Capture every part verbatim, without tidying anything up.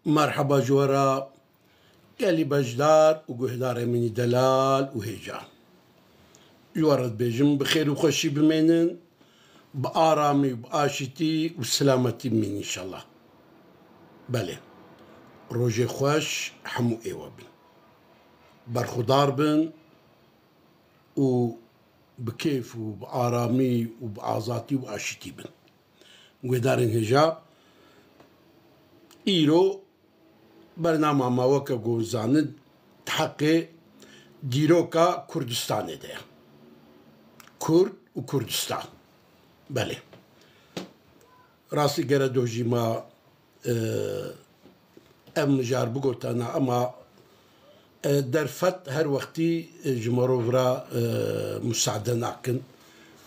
Merheba ji we re, gelî beşdar û guhdarê min î delal û hêja. Ji we re dibêjim, bi xêr û xweşî bimênin, bi aramî û bi aşîtî û silametî bimînin înşallah. Belê, rojê xweş hemû ê we bin. Berxwedar bin û bi kêf û bi aramî û bi azatî û aşîtî bin. Guhdarên hêja, îro bernama me weke ku zanin di heqê dîroka Kurdistanê de ye. Kurd û Kurdistan. Belê. Rastî gere doh jî me, e, ev mijar bigotana, ema, e, derfet her wextî, e, ji mirov re, e, musade nakin.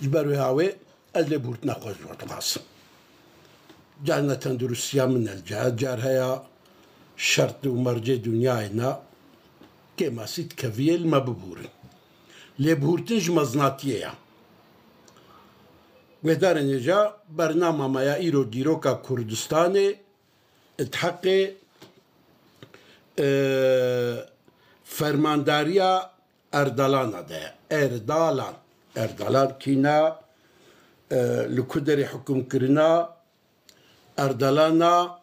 Ji ber wê hawê ez lêbûrtina xwe ji we dixwazim. Carna tenduristiya min e li cihê, car heya şert û mercê dinyayê ne, kêmasî dikeviyê li me bibûrin. Lêbûrtin ji mezinatiyê ye. Guhdarên hêja, bernama me ya îro dîroka Kurdistanê, di heqê, e, fermandariya Erdalana de ye. Erdalan. Erdalan kî ne? E, li ku derê hukm kirina? Erdalana,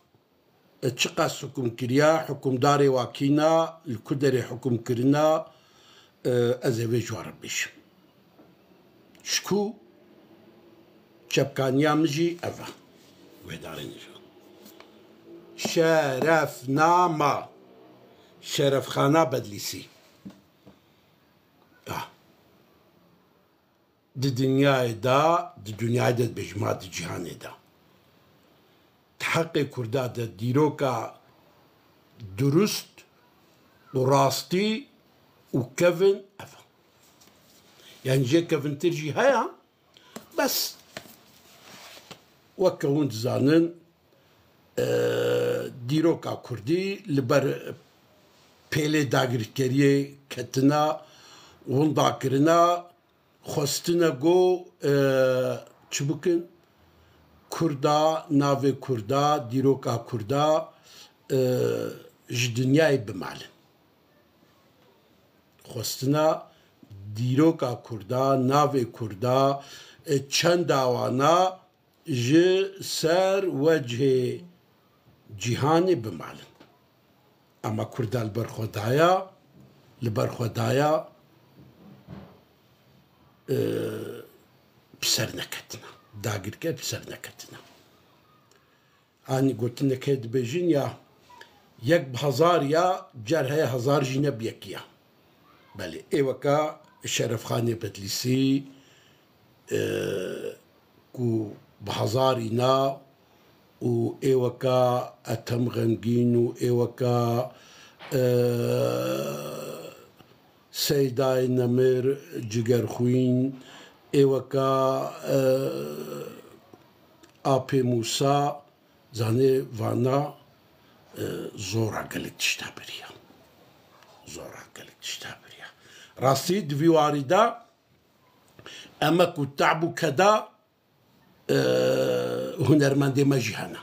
e, çiqas hukm kiriya, hukmdarê wa kî ne, li ku derê hukm kirina, e, ez ê vê ji we re bibêjim. Ji ku çepkaniya min jî ev e. Guhdarên hêja. Şerefnama, Şerefxana Bedlîsî. Ah. Di dinyayê de, di dinyayê de dibêjim, ha di cîhanê de. Di heqê Kurda de dîroka durust û rastî û kevin ev e. Yani jê kevintir jî heye, bes weke hûn dizanin, e, dîroka Kurdî li ber pêlê dagirkeriyê ketina, winda kirina, xwestine ku, e, çi bikin? Kurda, navê Kurda, dîroka Kurda, e, ji dinyayê bimalin. Xwestina dîroka Kurda, navê Kurda, e, çenda wana ji ser wecihê cîhanê bimalin. Ema Kurda li ber xwe daya, li ber xwe daya, e, bi ser neketina. Dagirker bi ser neketina. Hani gotinekê dibêjin ya, yek bi hezar ya, car heye hezar jî ne bi yekî ya. Belê, ê weka Şerefxanê Bedlîsî, e, ku bi hezarî na û ê weka Ethem Xemgîn û ê weka, e, Seydayê Nemir, Cigerxwîn, ê weka, e, Apê Mûsa, zanê vana, e, zora gelek tişta biriya. Zora gelek tişta biriya. Rastî di vî warî de eme ku tab û keda, e, hunermendê me jî hene.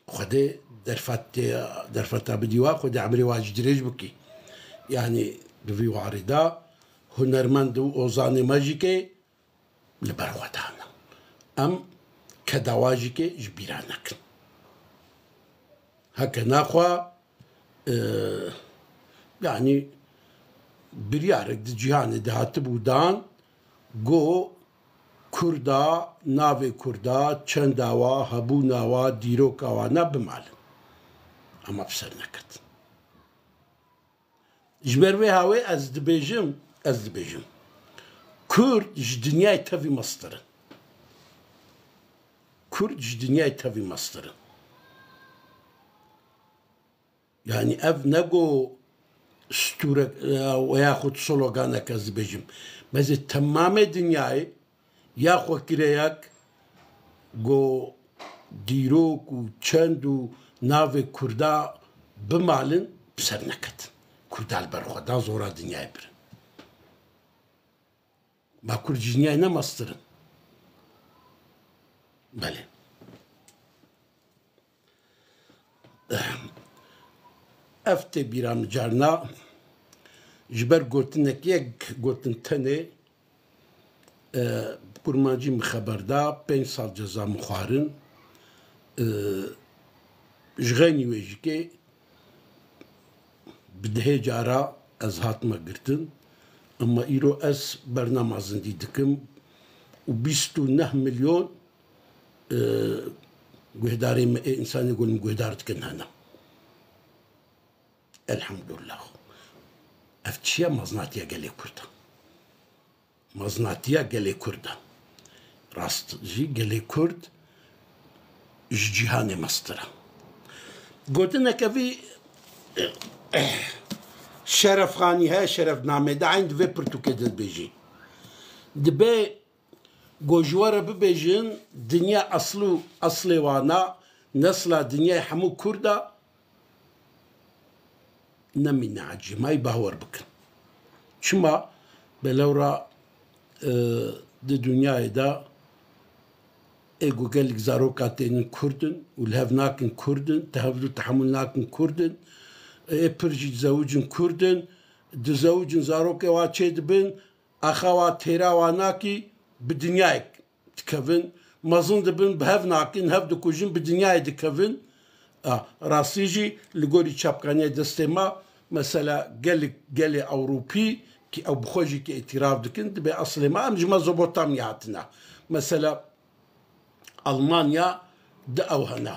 Xwedê derfetê, derfeta bidî wa, Xwedê emrê wa jî dirêj bikî. Yani di vî warî de hunermend û ozanê me jî kê li ber xwe dane. Em keda wa jî kê ji bîra nekin. Heke naxwe, e, yani biryarek di cîhanê de hatibû dan, got, Kurda, navê Kurda, çenda wa, hebûna wa, dîroka wa ne bimalin. Ema bi ser neket. Ji ber vê hawê ez dibêjim, ez dibêjim. Kurd ji dinyayê tevî mestir in. Kurd ji dinyayê tevî mestir in. Yani ev ne go stûrek, e, veya xwe sloganek ez dibêjim. Mezê temamê dinyayê ya xwe kire yek go dîrok û çend û navê Kurda bimalin, bi ser neketin. Kurda li ber xwe da zora dinyayê birin. Ma Kurd ji dinyayê ne mestir in? Belê. Ev tê bîra min carna, ji ber gotinek yek gotin tenê, e, kurmancî min xeber da, pênc sal ceza min xwarin. E, ji xeynî wê jî kê bi dehê cara ez hatime girtin. Ema îro ez bernama zindî dikim û bîst û neh milyon, e, guhdarê me ê însanê ku li min guhdar dikin hene. Elhamdulillah. Ev çi ye? Mezinatiya gelê Kurd e. Mezinatiya gelê Kurd e. Rast jî gelê Kurd ji cîhanê mestir e. Gotineke vî şerefxanî heye, şerefnamê de eyn di vê pirtûkê de dibêjî. Dibe ku ji we re bibêjin, dinya esl û eslê wana, nesla dinyayê hemû Kurd e, nemîne ecêmayî, bawer bikin. Çima? Belewra, e, di dinyayê de ê ku gelek zaroka tênin Kurd in û li hev nakin Kurd in, te hevdû tehemûl nakin Kurd in, ê pir jî dizewicin Kurd in, dizewicin zarokê wa çêdibin, axa wa têra wa nakî bi dinyayek dikevin, mezin dibin, bi hev nakin, hev dikujin, bi dinyayê dikevin. A, rastî jî li gorî çapkaniyê destê me, mesela gelek, gelê Ewropî ki ew bi xwe jî ki îtîraf dikin, dibê eslê me, em ji Mezopotamya hatine. Mesela Almanya di ew hene,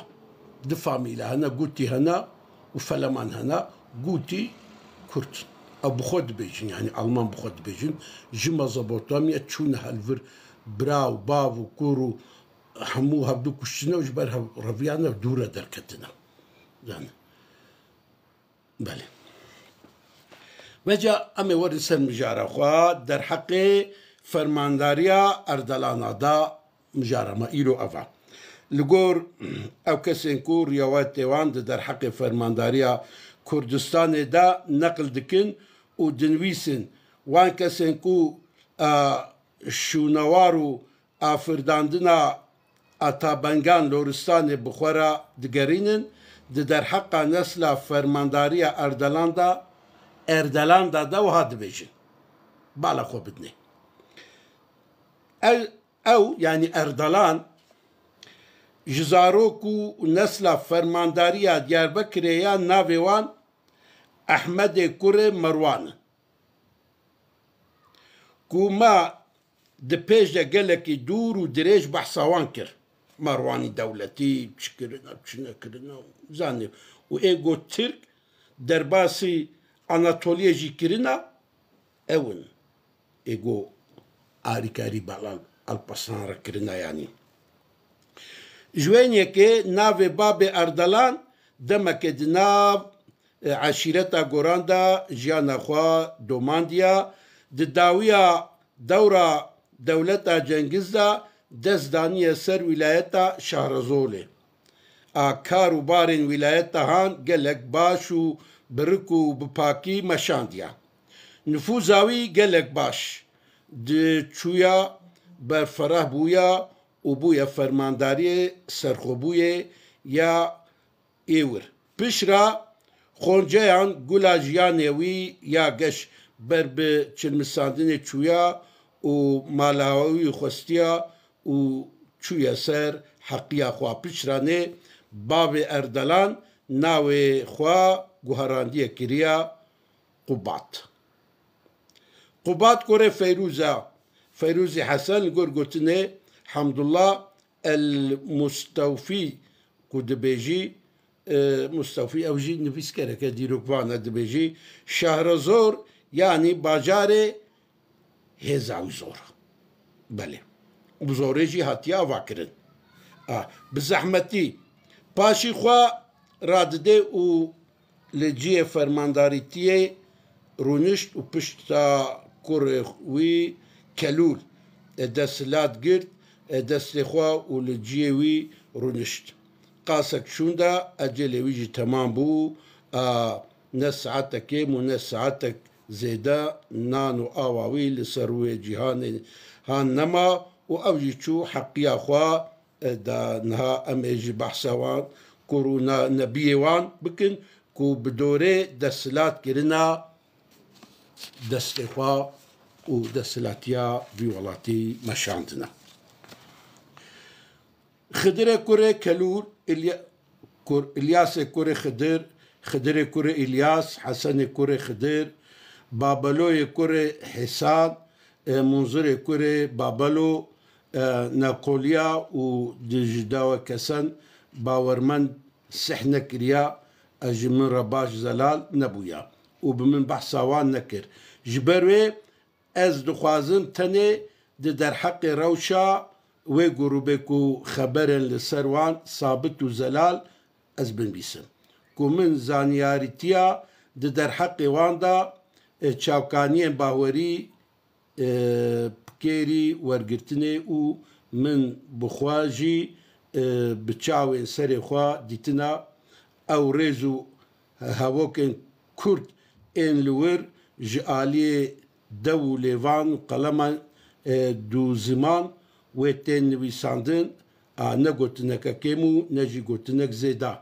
di famîle hene, gotî hene û feleman hene, gotî Kurd. Ew bi xwe dibêjin, yanî Alman bi xwe dibêjin, ji Mezopotamya çûne helvir, bira û bav û kur û hemû hevdu kuştine û ji ber hev-, reviyane dûre derketine. Yani, belê. Veca em ê werin ser mijara xwe, derheqê fermandariya Erdalana da mijara me îro ev e. Li gor ew kesên ku riyawetê wan di derheqê fermandariya Kurdistanê de neqil dikin û dinivîsin, wan kesên ku, e, şûnewar û afirdandina atabengan loristanê bi xwe re digerînin, di derheqa nesla fermandariya Erdelan de, Erdelan de de wiha dibêjin. Bala xwe bidinê. Ew, ew, yanî Erdelan, ji zarok û nesla fermandariya Diyarbekirê ya navê wan Ehmedê kurê Merwan in. Ku me di pêş de gelekî dûr û dirêj behsa wan kir. Merwanî dewletî çi kirine, çi nekirine, zanî. Û ê got Tirk derbasî Anatoliyê jî kirine, ew in. Ê got Arîkarî Belal Alparslan re kirine, yanî. Ji wê yekê navê babê Erdelan demeke di nav e, eşîreta Goran de jiyana xwe domandiya. Di dawiya dewra dewleta Cengiz de dest daniye ser wîlayeta Şahrezolê. A kar û barên wîlayeta han gelek baş û bi rik û bi pakî meşandiya. Nifûza wî gelek baş di çûya berferah bûya û bûye fermandariyê serxwebûyê ya êwir. Piştre xonceyan gula jiyanê wî ya geş ber bi çilmisandinê çûya û mala wî xwestiya û çûye ser heqiya xwe. Piştre nê bavê Erdelan navê xwe guherandiye kiriya Qubat. Qubat kurê Feyrûz e. Feyrûzî Hesen li gor gotinê Hemdullah El Mustewfî ku dibêjî, e, Mustewfî ew jî nivîskereke dîrokvan e, dibêjî Şehrezor yanî bajarê hêza wî zor. Belê. Bi zorê jî hatiye avakirin. A, bi zehmetî paşî xwe radide û li cihê fermandarîtiyê rûnişt û pişta kurê wî Kelûl, e, dest hilat girt, e, destê xwe û li cihê wî rûnişt. Qasek şûnda ecelê wî jî temam bû, a, ne saetek kêm û ne saetek zêde nan û awa wî li ser rûyê cîhanê han nema û ew jî çû heqiya xwe, e, da. Niha em ê jî behsa wan, kur û na-, nebiyê wan bikin. ku bi dorê desthilat kirina destê xwe û desthilatiya vî welatî meşandine. Xidirê kurê Kelûl, Îlya-, kur-, Îlyasê kurê Xidir, Xidirê kurê Îlyas, Hesenê kurê Xidir, Babeloyê kurê Hêsan, e, Munzirê kurê Babelo, e, Neqoliya û di ji dawe kesen bawermend sih nekiriya, e, ji min re baş zelal nebûya û bi min behsa wan nekir. Ji ber wê ez dixwazim tenê di derheqê rewşa wê grûbê ku xeberên li ser wan sabit û zelal ez binivîsim, ku min zanyarîtiya di derheqê wan de, e, çavkaniyên bawerî, e, bi kêrî wergirtinê û min bi xwe jî, e, bi çavên serê xwe dîtina ew rêz û hevokên kurt ên li wir ji aliyê dew û lêvan û qeleman, e, dûziman wê tên nivîsandin, a, ne gotineke kêm û ne jî gotinek zêde.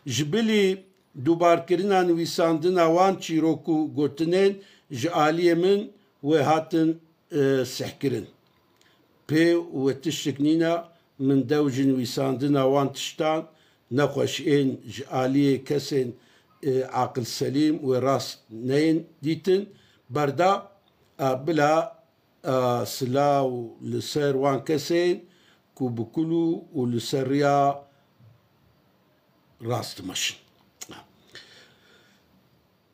Ji bilî dûbarkirina nivîsandina wan çîrok û gotinên ji aliyê min wê hatin, e, sihkirin. Pê wê tiştik nîne, min dew ji nivîsandina wan tiştan nexweş ên ji aliyê kesên, e, aqilselîm wê rast neyên dîtin, berda, e, bila, e, silav li ser wan kesên ku bi kul û, û li ser riya rast dimeşin.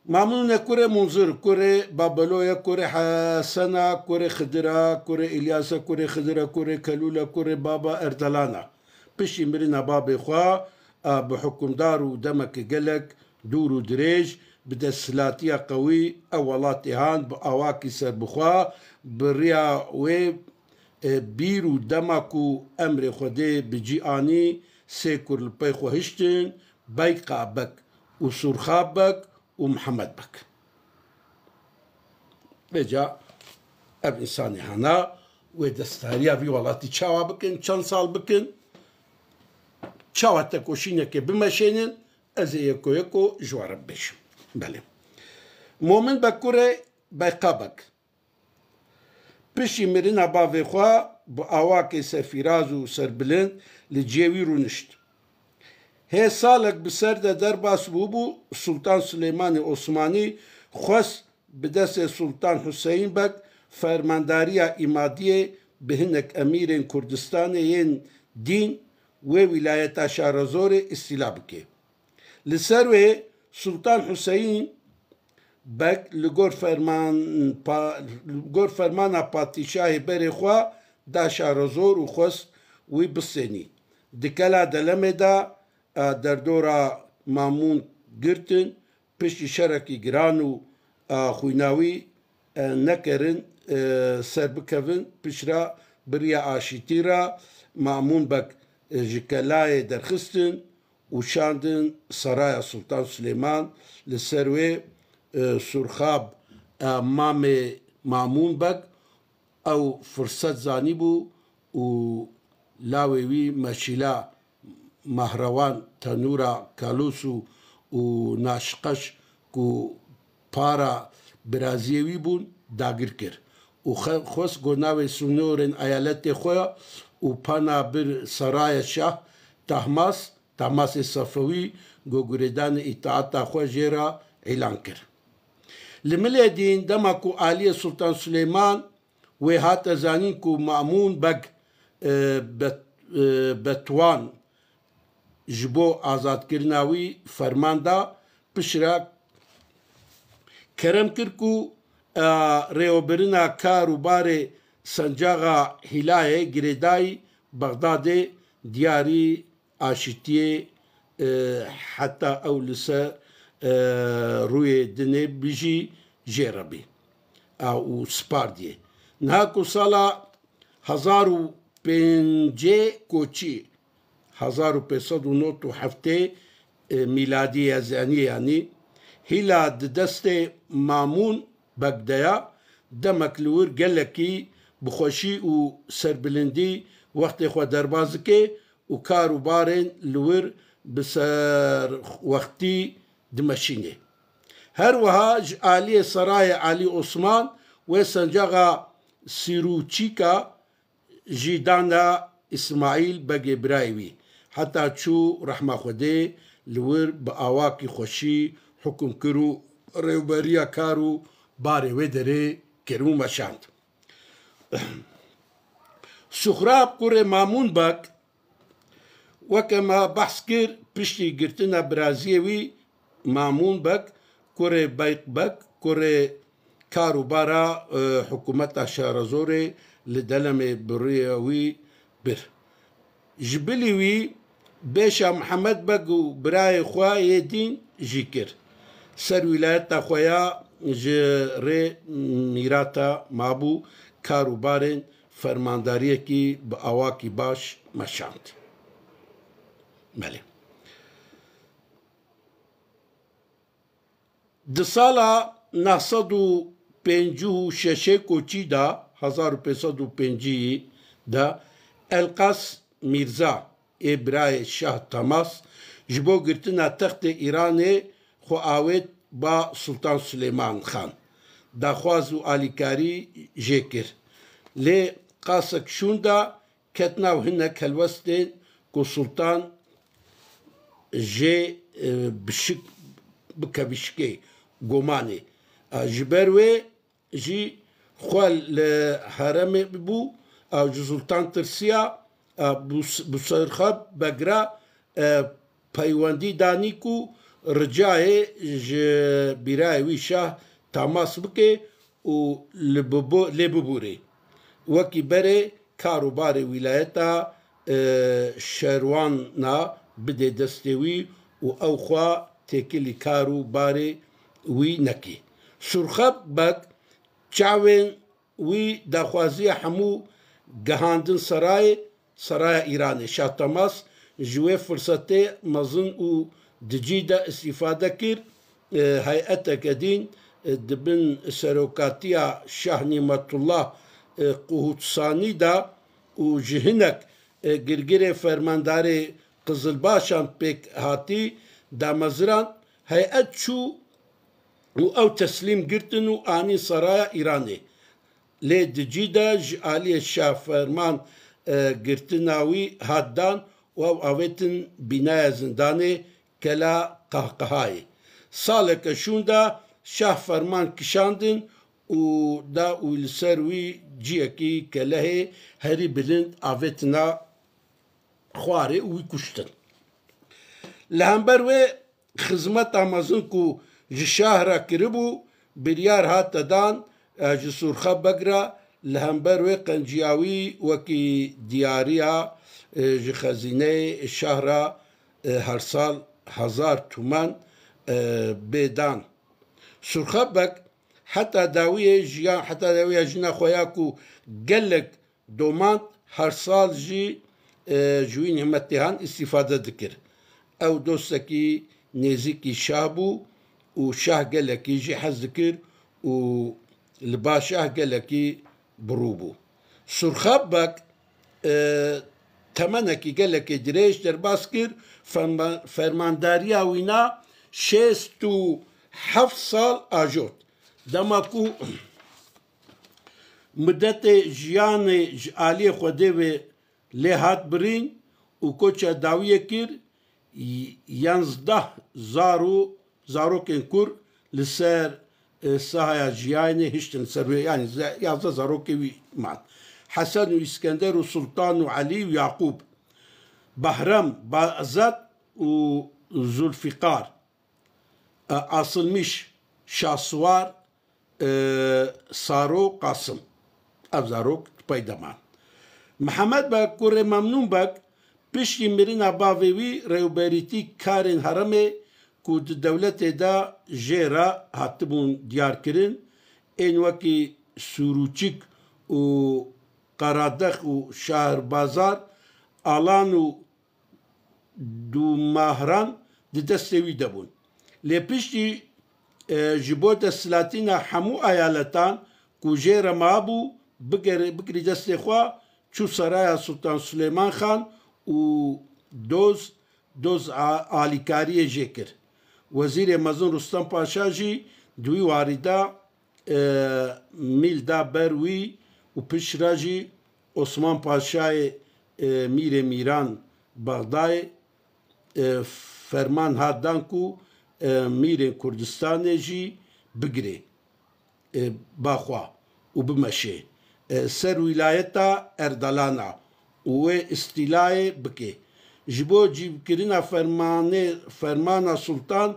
Mamûne kurê Munzir, kurê Babeloya, kurê Hesena, kurê Xidira, kurê Îlyasa, kurê Xidira, kurê Kelûla, kurê Baba Erdalana. Piştî mirina babê xwe, a, bi hukimdar û demeke gelek dûr û dirêj, bi desthilatiya qewî ew welatê han bi awakî serbixwe, bi riya wê, e, bîr û dema ku emrê Xwedê bi cî anî, sê kur li pey xwe hiştin, Beyqa Beg û Sûrxab Beg û Mihemed Beg. Vêca ev însanê hana wê destdariya vî welatî çawa bikin, çend sal bikin, çawa tekoşînekê bimeşênin, ez ê yeko yeko ji we re bibêjim. Belê. Momin Beg kurê Beyqa Beg. Piştî mirina bavê xwe bi awakê serfîraz û serbilind li cihê wî rûnişt. Hê salek bi ser de derbas bûbû, Sultan Silêmanê Osmanî xwest bi destê Sultan Huseyîn Beg fermandariya îmadiyê bi hinek emîrên Kurdistanê yên dîn wê wîlayeta Şarezorê îstîla bike. Li ser wê Sultan Huseyîn Beg li gor ferman pa-, li gor fermana padîşahê berê xwe da Şarezor û xwest wî bistênî. Di kela Delemê de, e, derdora Mamûn girtin, piştî şerekî giran û, e, xwînawî, e, nekerin, e, serbikevin, piştre bi riya aşîtî re Mamûn Beg, e, ji kelayê derxistin û şandin Seraya Sultan Silêman. Li ser wê, e, Surxab, e, mamê Mamûn Beg ew firset zanîbû û lawê wî meşîla mahrewan, tenûra kalûs û, û naşqeş ku para biraziyê wî bûn, dagir kir û xe-, xwest ku navê sînorên eyaletê xwe û pana bir Seraya Şah Tahmas, Tahmasê Sefewî ku girêdanê îtaata xwe jê re îlan kir. Li milê dîn dema ku aliyê Sultan Silêman wê hate zanîn ku Mamûn Beg, e, Bet-, e, Betwan ji bo azadkirina wî ferman da, piştre kerem kir ku, e, rêwebirina kar û barê sencaxa Hîlayê girêdayî Bexdadê diyarî aşîtiyê, e, heta ew li ser, e, rûyê dinê bijî jê re bî. A, û spardiyê. Niha ku sala hezar û pêncê koçî, hezar û pênc sed û nod û heftê, e, mîladî ya zenî yanî, Hîla di destê Mamûn Beg de ya, demek li wir gelekî bi xweşî û serbilindî wextê xwe derbas dike û kar û barên li wir bi serwextî dimeşînê. Her wiha ji aliyê Serayê Alî Osman wê sencaxa Sîrûçîka jî dana Îsmaîl Begê birayê wî. Heta çû rehma Xwedê li wir bi awakî xweşî hukum kir û rêwberiya kar û barê wê derê kir û meşand. Suxrab kurê Mamûn Beg, weke me behs kir, piştî girtina biraziyê wî Mamûn Beg, kurê Beyk Beg, kurê kar û bara, e, hikûmeta Şarezorê li Delemê bi rêya wî bir. Ji bilî wî bêşa Mihemed Beg û birayê xwe yê dîn jî kir. Ser wîlayeta xwe ya ji rê mîrata mabû, kar û barên fermandariyekî bi awakî baş meşand. Belê. Di sala neh sed û pêncî û şeşê koçî de, hezar û pênc sed û pêncî de, Elqas Mîrza ê birayê Şah Tamas ji bo girtina textê Îranê xwe awêt ba Sultan Silêman Xan. Daxwaz û alîkarî jê kir. Lê qasek şûnda ket nav hinek helwestên ku Sultan jê, e, bişik bike bişikê gomanê. E, ji ber wê jî xwe li heremê bû, e, ji Sultan tirsiya, e, Bus-, Busirxeb Begra, e, peywendî danî ku ricayê ji birayê wî Şah Tamas bike û li bibo-, lê bibûrê. Wekî berê kar û barê wîlayeta, e, Şerwana bidê destê wî û ew xwe têkilî kar û barê wî nekî. Surxeb Beg çavên wî daxwaziya hemû gihandin serayê, Seraya Îranê. Şah Temas ji wê firsetê mezin û di cî de îstîfade kir. E, heyeteke din, e, di bin serokatiya Şah Nîmetullah, e, Quhutsanî de û ji hinek, e, girgirê fermandarê Qizilbaşan pêk hatî dameziran, heyet çû û ew teslîm girtin û anî Seraya Îranê. Lê di cî de ji aliyê Şah ferman, e, girtina wî hat dan û ew avêtin bînaya zindanê Kela Qehqehayê. Saleke şûnda Şah ferman kişandin û da û li ser wî ciyekî kelehê herî bilind avêtina xwarê û wî kuştin. Li hember wê xizmeta mezin ku ji şah re kiribû, biryar hate dan, e, ji Sûrxe Beg re li hember wê qenciya wî wekî diyariya, e, ji xezîneyê şah re, e, her sal hezar tumen, e, bê dan. Sûrxe Beg heta dawiyê jiyan, heta dawiya jina xwe ya ku gelek domand her sal jî, e, ji wî nîmetê han îstîfade dikir. Ew dostekî nêzîkî şah bû û şah gelekî jî hez dikir û li ba şah gelekî bi rû bû. Sûrxab Beg, e, temenekî gelekî dirêj derbas kir, ferma-, fermandariya wî na şêst û heft sal ajot. Dema ku Midetê jiyanê ji aliyê Xwedê ve lê hat birîn û koça dawiyê kir, y-, yanzdeh zaro, zarokên kur li ser, e, sahaya jiyanê hiştin ser wê, yanî ze-, yanzdeh zarokê wî man. Hesen û Îskender û Sultan û Elî û Yaqûb, Behrem, Bazat û Zulfîqar. E, Asilmîş, Şahsiwar, e, Saro, Qasim. Ev zarok di pey de man. Mihemed Beg kurê Memnûn Beg piştî mirina bavê wî rêwberîtî karên heremê ku di dewletê de jê re hatibûn diyarkirin, ên wekî Sûrûçik û Qaradex û Şahirbazar, Alan û Dûmahran di destê wî de bûn. Lê piştî, e, ji bo desthilatîna hemû eyaletan ku jê re mabû, bigere-, bigirî destê xwe, çû seraya Sultan Sulêman Xan û doz, doz a-, alîkariyê jê kir. Wezîrê Mezin Rustem Paşa jî di wî warî de, e, mîl da ber wî û piştre jî Osman Paşayê, e, mîrê mîran Bexdayê, e, ferman hat dan ku, e, mîrên Kurdistanê jî bigirê, e, ba xwe û bimeşê, e, ser wîlayeta Erdalana û wê îstîlayê bike. Ji bo cîbikirina fermanê, fermana Sultan,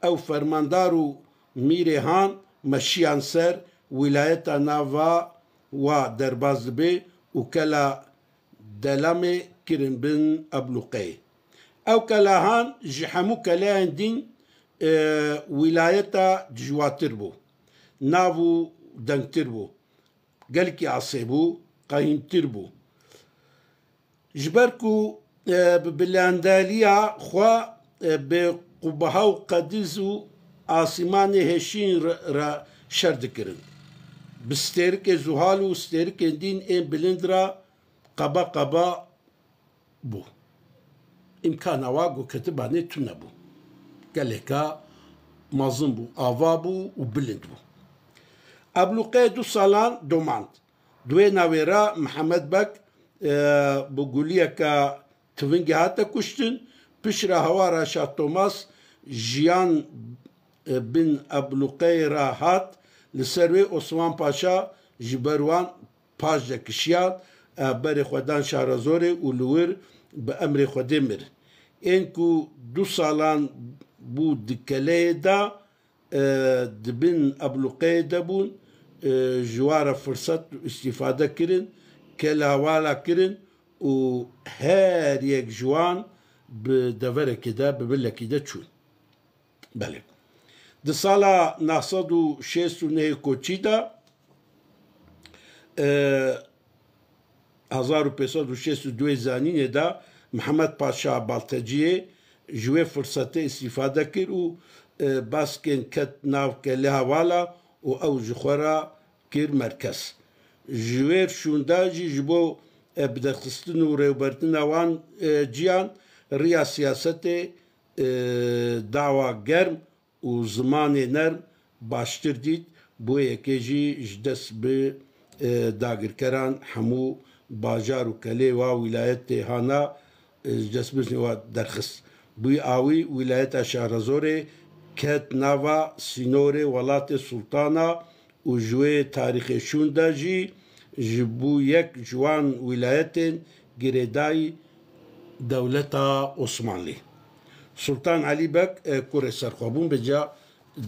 ew fermandar û mîrê han meşiyan ser wîlayeta nava wa derbas dibe û kela Delamê kirin bin Ebluqeyê. Ew kelahan ji hemû keleyên din, e, wîlayeta dijwatir bû. Nav û dengtir bû. Gelkî asê bû, qehîmtir bû. Ji ber ku, e, bi bilandaliya xwe, e, bi qubeha û qediz û asîmanê hêşîn re, re şer dikirin. Bi stêrikê zuhal û stêrikên din ên bilind re qeba qeba bû. Îmkana wa goketibanê tune bû. Geleka mezin bû, ava bû û bilind bû. Ebluqê du salan domand. Di wê navê re Mihemed Beg, e, bi guliyeke tivingê hate kuştin. Piştre hawara Şah Tomas jiyan, e, bin Ebluqeyê re hat. Li ser wê Osman Paşa ji ber wan paş de kişiya, e, berê xwe dan Şarezorê û li wir bi emrê Xwedê mir. Ên ku du salan bû di keleyê de, e, di bin Ebluqeyê de bûn, e, ji wan re firset û îstîfade kirin, kela wan re kirin û her yek ji wan bi deverekê de, bi bilekî de çûn. Belê. Di sala neh sed û şêst û nehê koçî de, e, hezar û pênc sed û şêst û duê zanînê de Mihemed Paşa Balteciyê ji wê firsetê îstîfade kir û, e, baskên ket nav kelê hevala û ew ji xwe re kir merkez. Ji wê şûnda jî ji bo, e, biderxistin û rêwbertina wan, e, ciyan riya siyasetê, e, dawa germ û zimanê nerm baştir dît, bo yekê jî ji dest bi, e, dagirkeran hemû bajar û kelê wa wîlayetê hana, e, ji destbirnê wa derxist. Bi wî awî wîlayeta Şarezorê ket nava sînorê welatê Sultana û ji wê tarîxê şûn de jî ji bû yek ji wan wîlayetên girêdayî dewleta Osmanlî. Sultan Elî Beg, e, kurê serxwebûn bi ca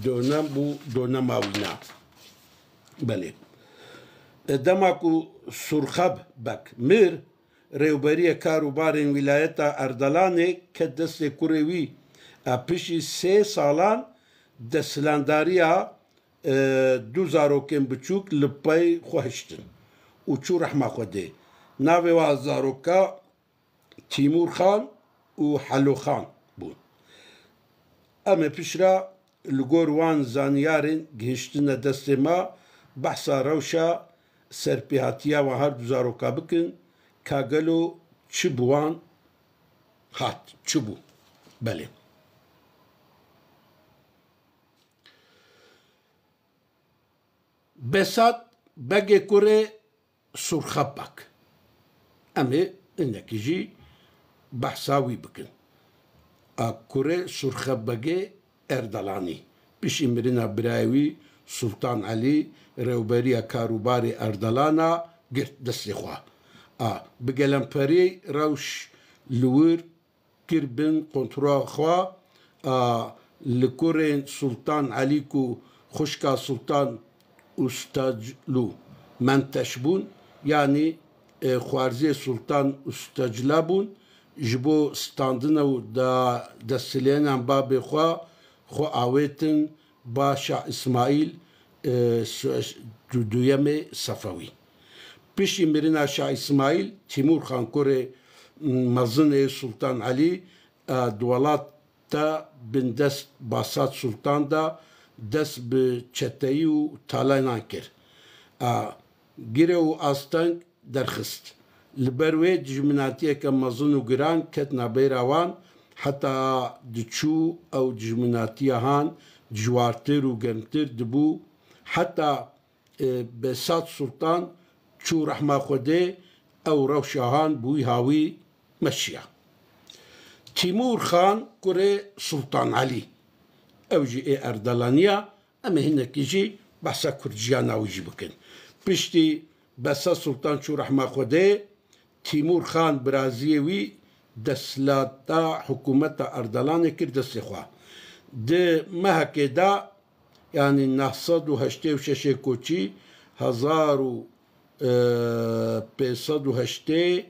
donem bû, donema wîna. Belê. E, dema ku Surxeb Beg mir, rêwberiya kar û barên wîlayeta Erdelanê ket destê kurê wî. E, piştî sê salan desthilandariya, e, du zarokên biçûk li pey xwe hiştin û çû rehma Xwedê. Navê wa zaroka Tîmûr Xan û Helo Xan bûn. Em ê piştre li gor wan zanyarên gihiştine destê me, behsa rewşa serpêhatiya wan her du zaroka bikin, ka gelo çi bi wan hat, çi bû? Belê. Besat Begê kurê Surxebek. Em ê hinekî jî behsa wî bikin. A kurê Surxebegê Erdelanî. Piştî mirina birayê wî Sultan Elî rewberiya kar û barê Erdelana girt destê xwe. A bi gelemperî rewş li wir kir bin kontrola xwe, a, li kurên Sultan Elî ku xwişka Sultan Ustaclu Menteş bûn, yanî, e, xwarziyê Sultan Ustacla bûn, ji bo standina û da desthilênan babê xwe, xwe awêtin ba Şah Îsmaîl, e, su-, du-, duyemê Sefewî. Piştî mirina Şah Îsmaîl, Tîmûr Xan kurê, m, mezinê Sultan Elî, e, di welata bindest Basat Sultan de dest bi çeteyî û talanan kir. E, gire û asteng derxist. Li ber wê dijminatiyeke mezin û giran ket nabêra wan, Heta diçû ew dijminatiya han dijwartir û germtir dibû. Heta, e, Behsat Sultan çû rehma Xwedê, ew rewşa han bi wî hawî meşiya. Tîmûr Xan kurê Sultan Elî. Ew jî ê Erdalaniya, em ê hinekî jî behsa kurdjiyana wî jî bikin. Piştî Behsat Sultan çû rehma Xwedê, Tîmûr Xan biraziyê wî desthilata hikûmeta Erdelanê kir destê xwe. Di mehekê de, yanî neh sed û heştê û şeşê koçî, hezar û, e, pênc sed û heştê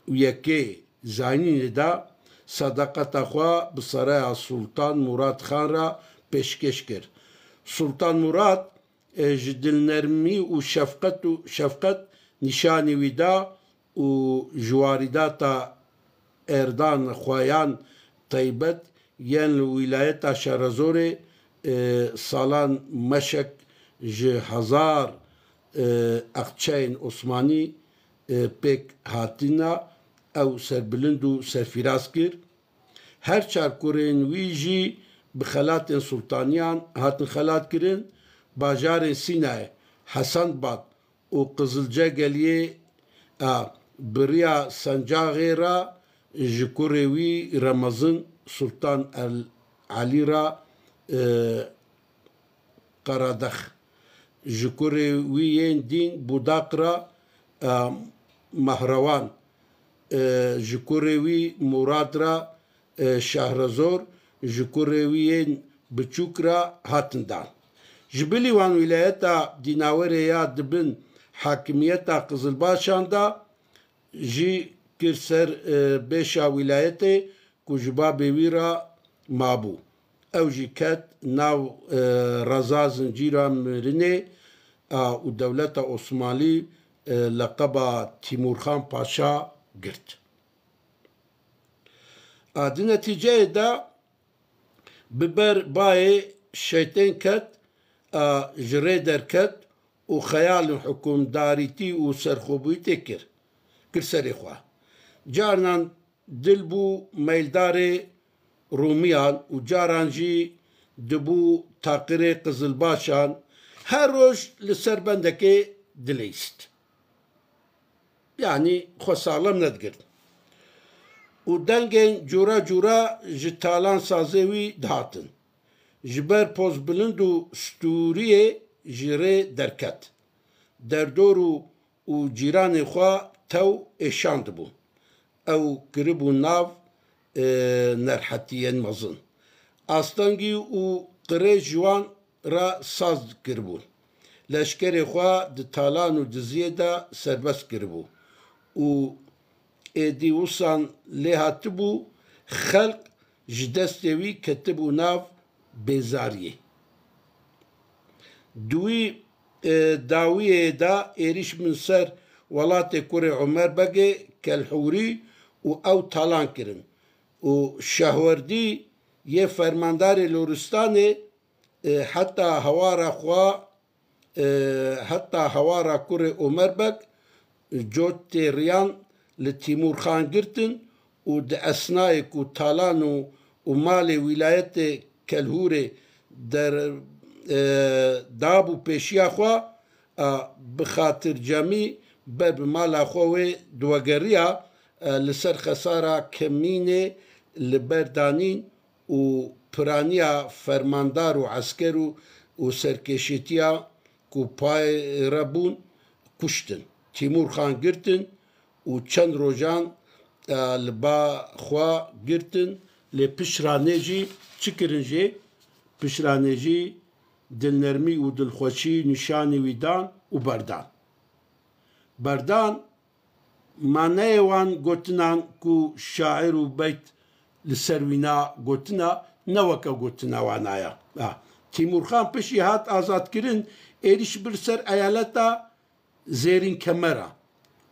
û yekê zayînê de sedaqeta xwe bi saraya Sultan Murad Xan re pêşkêş kir. Sultan Murad, e, ji dilnermî û şefqet û şefqet nîşanî wî da û ji warîdata Erdan xweyan taybet yên li wîlayeta Şarezorê, e, salan meşek ji hezar, e, aqçeyên Osmanî, e, pêk hatina ew serbilind û serfîraz kir. Her çar kurên wî jî bi xelatên sultaniyan hatin xelatkirin. Bajarên Sînayê, Hesenbad û Qizilcegeliyê, a, bi riya Sencaxê re ji kurê wî re mezin Sultan El Elî re, e, Qaradex, ji kurê wî yên dîn Budaq re, e, Mehrewan, e, ji kurê wî Murad re, e, Şehrezor, ji kurê wî yên biçûk re hatin dan. Ji bilî wan wîlayeta Dînawerê ya di bin hakimiyeta Qizilbaşan de jî kir ser, e, bêşa wîlayetê ku ji babê wî re mabû. Ew jî ket nav, e, reza zincîra mirinê, a, û dewleta Osmanlî, e, leqeba Tîmûrxan Paşa girt. A, di netîceyê de bi ber bayê şeytên ket, a, ji rê derket û xeyalên hikûmdarîtî û serxwebûyî tê kir, kir serê xwe. Carinan dil bû meyildarê Rûmiyan û caran jî dibû taqirê qizilbaşan, her roj li ser bendekê dileyîst. Yanî xwe saxlem nedigirt. Û dengên cûra cûra ji talan sazê wî dihatin. Ji ber pozbilind û stûriyê ji rê derket. Derdor û, û cîranê xwe tew êşandibû. Ew kiribû nav, e, nerhetiyên mezin. Astengî û qirêj ji wan re saz kiribûn. Leşkerê xwe di talan û diziyê de serbest kiribû û êdî wisan lê hatibû, xelk ji destê wî ketibû nav bêzariyê. Di wî, e, dawiyê de êrîş bin ser welatê kurê Omer Begê Kelhûrî û ew talan kirin û Şehwerdî yê fermandarê Loristanê, e, heta hewara xwe, e, heta hewara kurê Omer Beg, Cotê Riyan li Tîmûr Xan girtin û di esnayê ku talan û, û malê wîlayetê Kelhûrê der, e, dabû pêşiya xwe, a, bi xatircemî ber bi mala xwe wê diwegeriya, e, li ser xesara kemînê li ber danîn û piraniya fermandar û esker û, û serkêşîtiya ku payre bûn kuştin. Tîmûr Xan girtin û çend rojan, e, li ba xwe girtin. Lê pişranê jî çi kirin jê? Pişranê jî dilnermî û dilxweşî nîşanî wî dan û berdan. Berdan, maneyê wan gotinan ku şair û beyt li ser wîna gotina, ne weke gotina wana ya. Ha. Tîmûrxan piştî hat azadkirin, êrîş bir ser eyaleta Zêrînkemera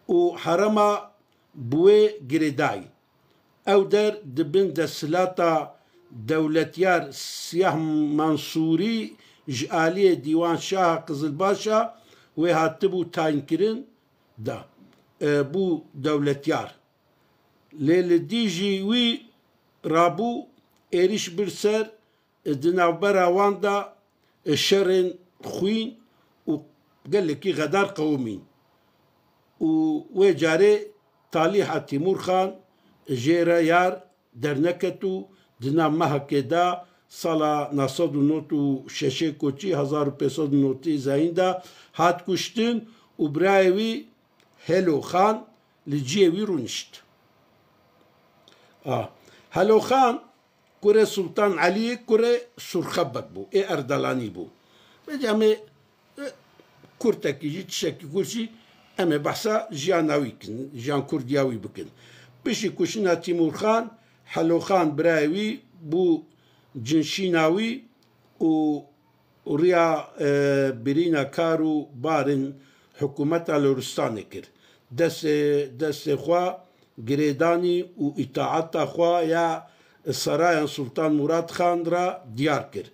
û herema bi wê girêdayî. Ew der di bin desthilata dewletyar Siyah Mansûrî ji aliyê Dîwan Şaha Qizilbaşa wê hatibû tayînkirin da, e, bû dewletyar. Lê li dijî wî rabû, êrîş bir ser, di navbera wan de şerên xwîn û gelekî xedar qewimîn. Û wê carê talîha Tîmûr Xan jê re yar derneket û di nav mehekê de sala neh sed û nod û şeşê koçî, hezar û pênc sed û nodî zayîn de hat kuştin û birayê wî Helo Xan li cihê wî rûnişt. A, Helo Xan kurê Sultan Eliyê kurê Surxebek bû, ê Erdelanî bû. Vêca em ê, e, kurtekî jî, tiştekî kurt jî em ê behsa jiyana wî kin, jiyan kurdiya wî bikin. Piştî kuştina Tîmûr Xan, Helo Xan birayê wî bû cinşîna wî û riya, e, birîna kar û barên hikûmeta Loristanê kir. Destê, destê xwe girêdanî û îtaeta xwe ya serayan Sultan Murad Xan re diyar kir.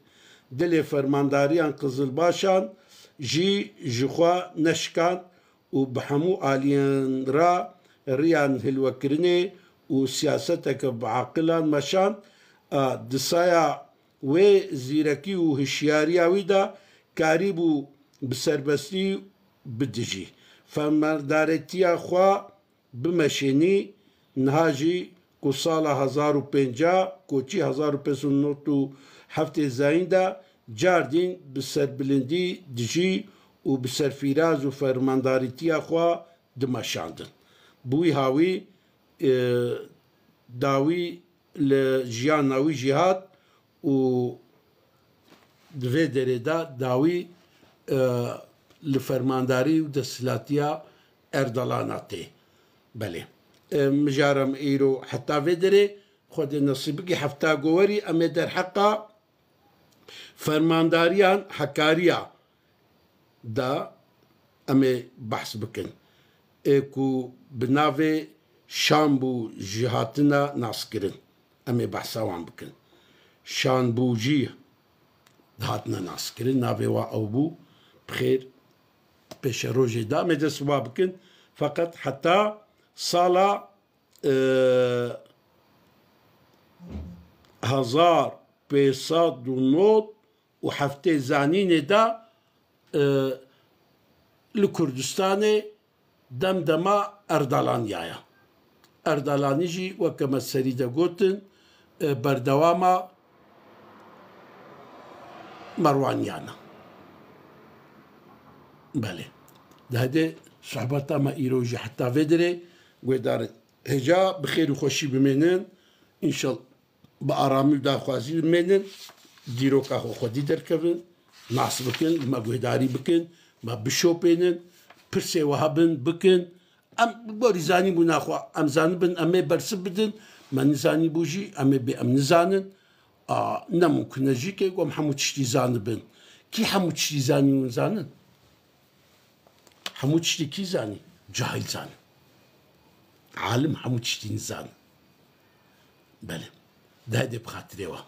Dilê fermandariyan Qizilbaşan jî ji xwe neşikand û bi hemû aliyên re riya nihilwekirinê û siyaseteke biaqilan meşand. A, di saya wê zîrekî û hişyariya wî de karîbû bi serbestî bidijî. Fermandaretiya xwe bimeşênî, niha jî ku sala hezar û pêncah koçî hezar û pênc sed û nod û heftê zayîn de cardîn bi serbilindî dijî û bi serfîraz û fermandarîtiya xwe dimeşandin. Bi wî hawî, e, dawî li jiyana wî jî hat û di vê derê de dawî, e, li fermandarî û desthilatiya Erdalana tê. Belê. E, mijarim îro heta vê derê, Xwedê nesîb bikî hefta gowerî em ê derheqa fermandariyan hekariya de em ê behs bikin. Ê ku bi navê Şanbû jî hatine naskirin. Em ê behsa wan bikin. Şanbû jî hatine naskirin. Navê wa ew bû. Bi xêr pêşerojê de em ê dest wa bikin. Feqet heta sala, e, hezar pênc sed û nod û heftê zanînê de, e, li Kurdistanê demdema Erdalaniya ye. Erdalanî jî weke me serî de gotin, e, berdewama Merwaniyan e. Belê. Di hedê sohbeta me îro jî heta vê dirê guhdarin. Hêja bi xêr û xweşî bimênin. Înşallah bi aramî û daxwazî bimênin, dîroka xwe xwedî derkevin, nas bikin, me guhdarî bikin, me bişopênin, pirsê we hebin bikin. Em bi gorî zanîbûna xwe, em zanibin, em ê bersiv bidin, me nizanîbû jî, em ê bê em nizanin. A, ne mumkin e jî ke ku em hemû tiştî zanibin. Kî hemû tiştî zanî û nizanin? Hemû tiştî kî zanî? Cahil zanî. Alim hemû tiştî nizanî. Belê. Dehedê bi xatirê we.